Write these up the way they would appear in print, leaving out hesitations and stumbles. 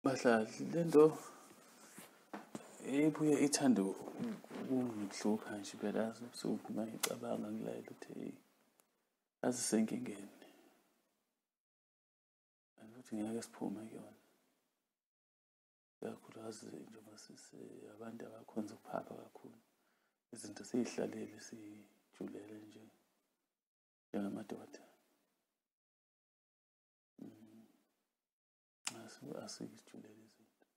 Bahlali, lento ibuye ithande ukungihlupha nje phela ubusuku uma ngicabanga ngilayela ukuthi eyi yazi sisenkingeni and futhi ngeke siphume kuyona. Ikakhulukazi njengoba abantu abakhonza ukuphapha kakhulu. Izinto siy'hlalele siy'julele nje njengamadoda. Asiy'julele izinto.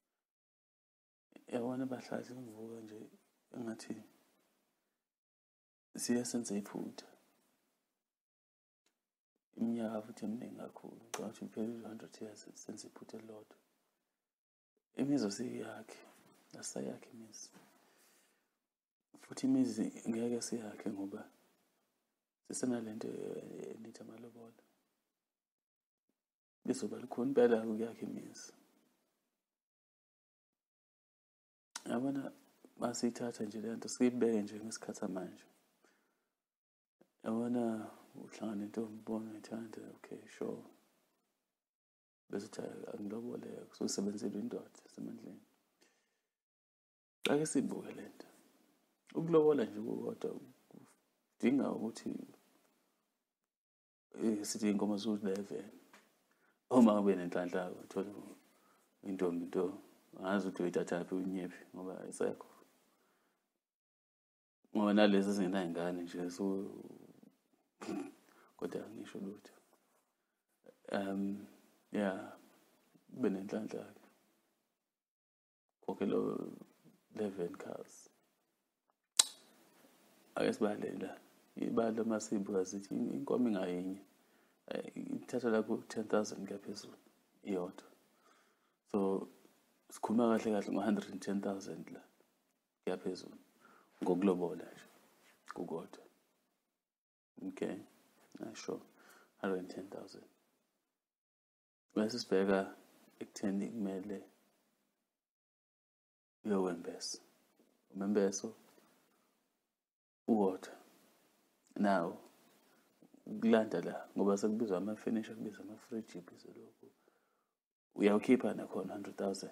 Yabona bahlali ngivuka nje engathi siye senze iphutha. Iminyaka futhi eminingi kakhulu, ngicabanga ukuthi impela 100 years senze iphutha elilodwa. Imizi siyakhe, asisayakhi imizi. Futhi imizi ngeke siyakhe ngoba sisenalento enithi amalobolo. Bizoba lukhuni impela ukuyakha imizi. Yabona masiyithatha nje lento siyibeke nje ngesikhathi samanje. Yabona uhlangana nentombi ubone uyithanda, okay sure. Bese uthi angilobole kusebenzela indoda semandleni. Ake sibuke lento. Ukulobola nje kukodwa kudinga ukuthi sithi inkomo zu-11. Uma ube nenhlanhla uthola intombi into angazi ukuthi uyithathaphi unyephi ngoba ayisekho. Ngoba nalezi ezingenay'ngane nje so kodwa ngisho lutho. Yeah, ube nenhlanhla-ke. Khokhela 11 cars. Ake sibale la. Ibalo uma siyibuka sithi inkomo ingayinye ithatha la ku-10,000 kuya phezulu iyodwa. So sikhuluma kahle kahle ngo-110,000 la kuya phezulu ngokulobola nje kukodwa. Okay, sure, 110,000. Bese sibheka ekutheni kumele uyokwembesa. Umembeso uwodwa. Now ukulanda la ngoba sekubizwa ama-furniture, kubizwa ama-fridge, kubizwa lokhu. Uyawukhipha nakhona 100,000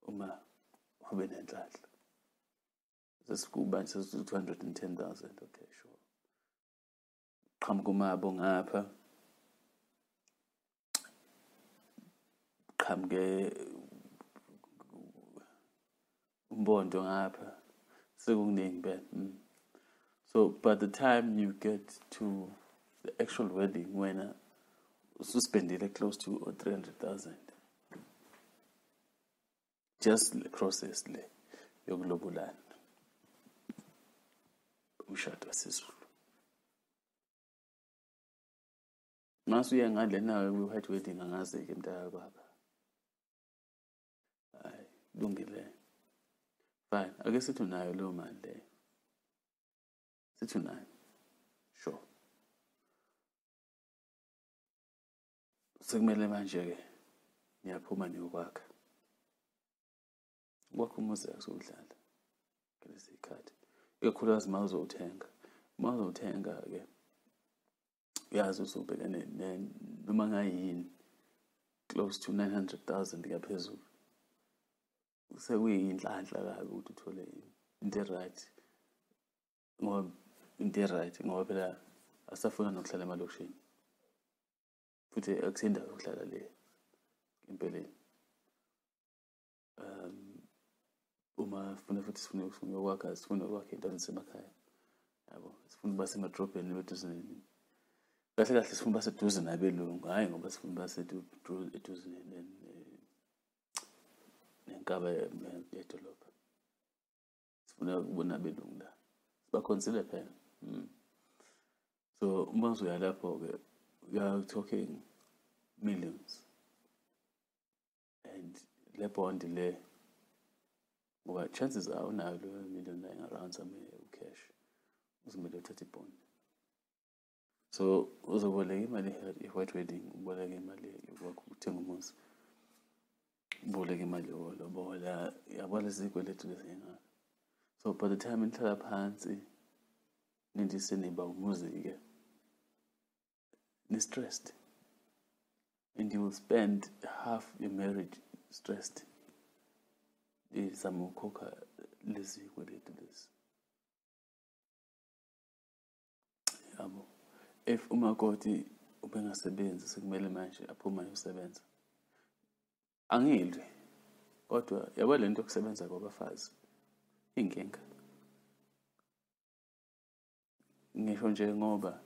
uma ube nenhlanhla. Sesikuba nje 210,000, okay sure. Qhamuka umabo ngapha. Qhamuke umbondo ngapha. Sekukuningi phela. So by the time you get to the actual wedding, when suspended close to 300,000, just the process le yokulobolana umshado wesiZulu. Mase uya ngale nawe kwi-white wedding angazi-ke mntaka baba. Hayi, lungile. Fine, ake sithi unayo leyo mali leyo. Sithi unayo. Sure. Sekumele manje-ke niyaphuma niyokwakha. Ukwakha umuzi akusukudlala ngalesi sikhathi. Ikakhulukazi uma uzowuthenga. Uma uzowuthenga-ke uyazi usubhekene noma ngayini close to 900,000 kuyaphezulu. Sekuyinhlanhla kabi ukuthi uthole into e-right. Ngoba into e-right ngoba phela asafuna nokuhlala emalokishini. Futhi akusendawo yokuhlala le empeleni. Uma sifuna futhi sifuna ukwakha, sifuna ukwakha ey'ndaweni zasemakhaya. Yabo, sifuna ukuba semadrobheni eduze kahle kahle sifuna ukuba seduze nabelungu, hhayi ngoba sifuna ukuba eduze nenkaba yedolobha. Sifuna ukubona abelungu la. Sibakhonzile phela. So uma uzoya lapho-ke we are talking millions. And le bond le ngoba chances are unayo leyo million lying around somewhere cash. Uzomele uthathe ibond. So uzoboleka imali ye-white wedding, uboleke imali yokwakha ukuthenga umuzi, uboleke imali yokulobola, yabo lezi zikweletu lezi ey'ngaka. So by the time nihlala phansi nithi seniba umuzi-ke, ni-stressed. And you will spend half your marriage stressed, lizama ukukhokha lezi kweletu lezi. Yabo, if umakoti ubengasebenzi sekumele manje aphume ayosebenza. Angilwi, kodwa yabo lento yokusebenza kwabafazi inkinga. Ngisho nje ngoba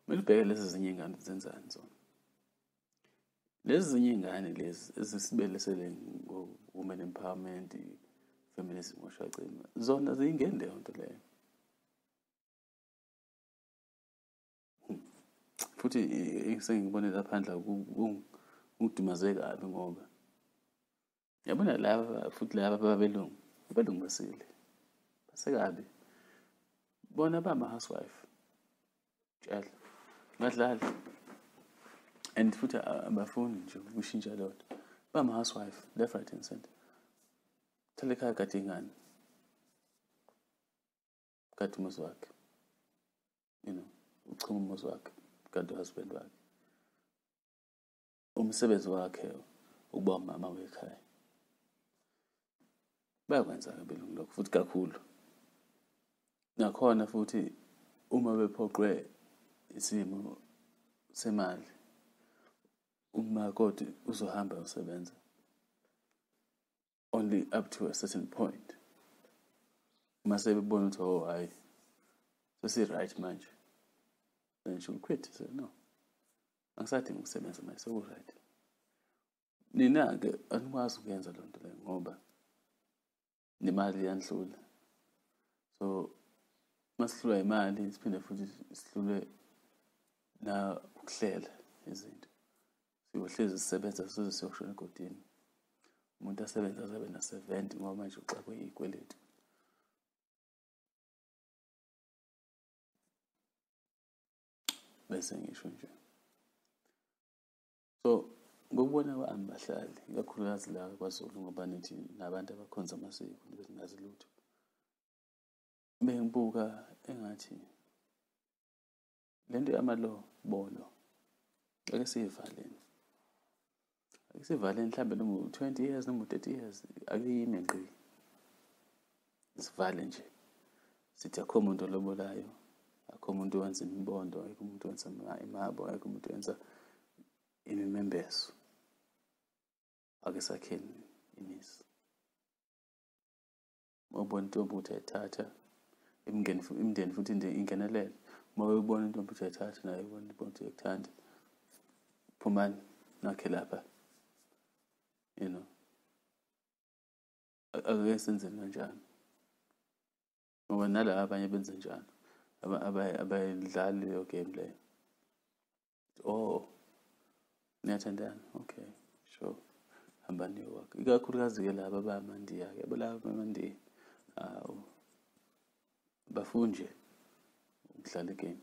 kumele ubheke lezi zinye iy'ngane zenzani zona. Lezi zinye iy'ngane lezi ezisibelesele ngo-women empowerment, feminism, oshacima, zona ziyingeni leyo nto leyo. Futhi sengibonela phandle kungidumaze kabi ngoba yabona laba futhi laba ababelungu, abelungu basile, basekabi. Bona bama-housewife, tshela, badlali. And futhi abafuni nje ukushintsha leyo nto. Bama-housewife, left, right and center. Thela ekhaya gade ingane, gade umuzi wakhe, you know, uchuma umuzi wakhe, gade uhusband wakhe. Umsebenzi wakhe ukuba umama wekhaya. Bayakwenza-ke abelungu lokho futhi kakhulu. Nakhona futhi uma bephoqwe isimo semali, umakoti uzohamba usebenza only up to a certain point. Uma sebebona ukuthi oh hayi sesi-right manje, then she'll quit. Say no, angisadingi ukusebenza manje, seku-right. Nina-ke anikwazi ukuyenza leyo nto leyo ngoba nemali iyandlula. So masihlulwa imali siphinde futhi sihlulwe na ukuhlela izinto. Siyohlezi sisebenza size siyoshona egodini. Umuntu asebenze aze abe na-70 ngoba manje uxakwe iy'kweletu. Bese ngisho nje. So ngokubona kwami bahlali, ikakhulukazi la kwaZulu ngoba nithi nabantu abakhonza amasiko nibe singazi lutho. Bengibuka engathi lento yamalobolo ake siyivaleni. Ake sivaleni mhlambe noma u-20 years noma u-30 years, ake yime ngqi. Sivale nje. Sithi akukho muntu olobolayo, akukho muntu owenza imibondo, akukho umuntu owenza imabo, akukho umuntu owenza imimembeso. Ake sakheni imizi. Ubona intombi ukuthi ayithatha, imindeni futhi ingenelele. Uma uyibona intombi ukuthi ayithatha, nayo ibona intombi ukuthi iyakuthanda, phumani nakhe lapha, you know. Ake senzeni kanjani ngoba nalaba abanye benze njalo, abayidlali leyo game leyo. Oh, niyathandana, okay, sure, hambani niyokwakha. Ikakhulukazi-ke laba abamaNdiya-ke, yabo laba abamaNdiya, awu bafuni nje ukudlala igame.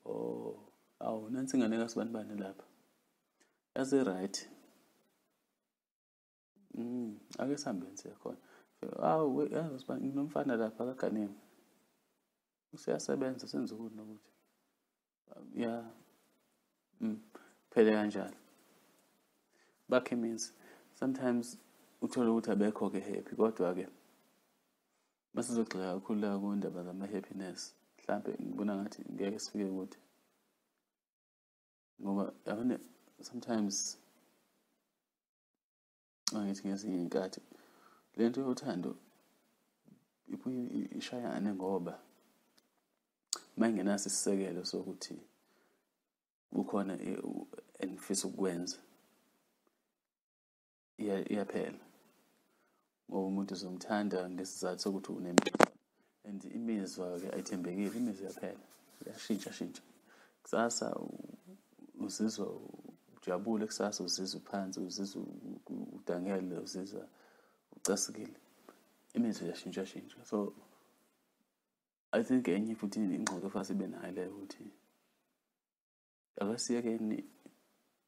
Oh, awu nansi ingane kaSibanibani lapha, yazi right. Ake sihambeni siye khona. Awu yazi nginomfana lapha akaganiwe, useyasebenza senza ukuthi nokuthi. Ya, phele kanjalo. Bakhe means sometimes uthole ukuthi abekho-ke happy, kodwa-ke masizogxila kakhulu la kundaba zama-happiness, mhlampe ngibona ngathi ngeke sifike kude. Ngoba yabona sometimes angithi ngezinye iy'nkathi lento yothando ibuye ishayane ngoba uma ingenaso isisekelo sokuthi kukhona enifisa ukukwenza, iyaphela. Ngoba umuntu uzomthanda ngesizathu sokuthi unemizwa, and imizwa-ke ayithembekile, imizwa iyaphela, iyashintsha shintsha. Kusasa uzizwa ujabule, kusasa uzizwa uphansi, uzizwa udangele, uzizwa ucasikile. Imizwa iyashintsha shintsha. So I think enye futhi ingxoxo efana sibe nayo leyo ukuthi akasiyekeni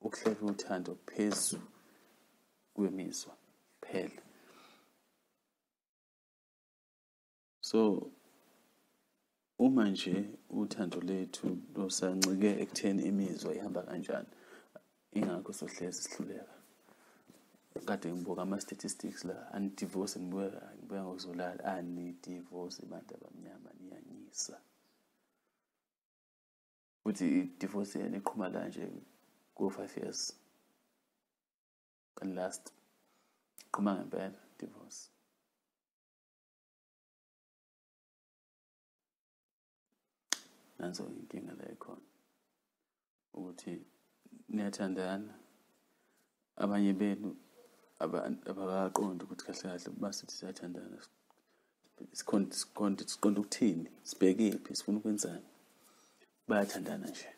ukuhlela uthando phezu kwemizwa kuphela. So uma nje uthando lethu lusancike ekutheni imizwa ihamba kanjani, ingakho sohlezi sihluleka. Kade ngibuka ama-statistics la, ani-divorce, ngibuya ngokuzolala, ani-divorce bantu abamnyama, niyanyisa. Futhi i-divorce yena iqhuma la nje ko-5 years. And last, iqhuma ngempela divorce. Nanso inkinga la ikhona ukuthi niyathandana, abanye benu abakaqondi ukuthi kahle kahle basithi siyathandana, siqonde ukuthini, sibhekephi, sifuna ukwenzani. Bayathandana nje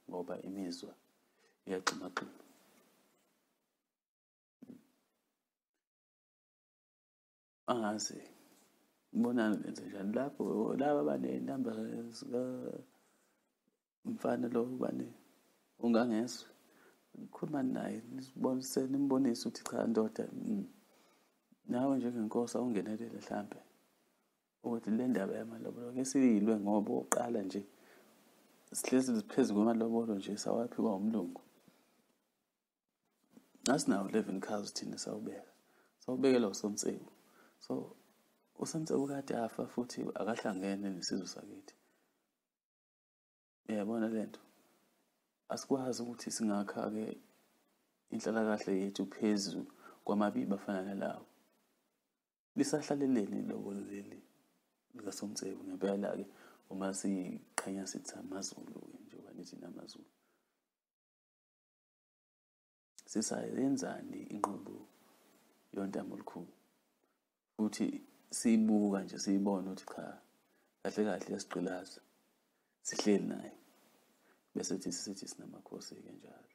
ngoba imizwa iyagxumagxuma. Angazi ngibonani lenze njani lapho laba abanenamba zika mfana lo bani ungangezwe, ngikhuluma naye nisibonise, nimbonise ukuthi cha ndoda, nawe njengenkosi awungenelele mhlambe ukuthi le ndaba yamalobolo ke siyilwe, ngoba oqala nje sihlezi phezu kwamalobolo nje sawaphiwa umlungu. Asinawo 11 cows thina sawubeka, sawubekela uSomtsewu. So uSomtsewu kade afa futhi akahlangene nesizwe sakithi. Uyabona lento, asikwazi ukuthi singakha-ke inhlalakahle yethu phezu kwamabibi afana nalawo. Lisahlaleleni ilobolo leli likaSomtsewu ngempela-ke uma siqhenya sithi amaZulu-ke, njengoba nithi namaZulu. Sisayenzani inqubo yontamo olukhulu? Futhi siyibuka nje siyibone ukuthi cha, kahle kahle iyasigqilaza, sihleli naye, bese sithi sinamakhosi-ke njalo.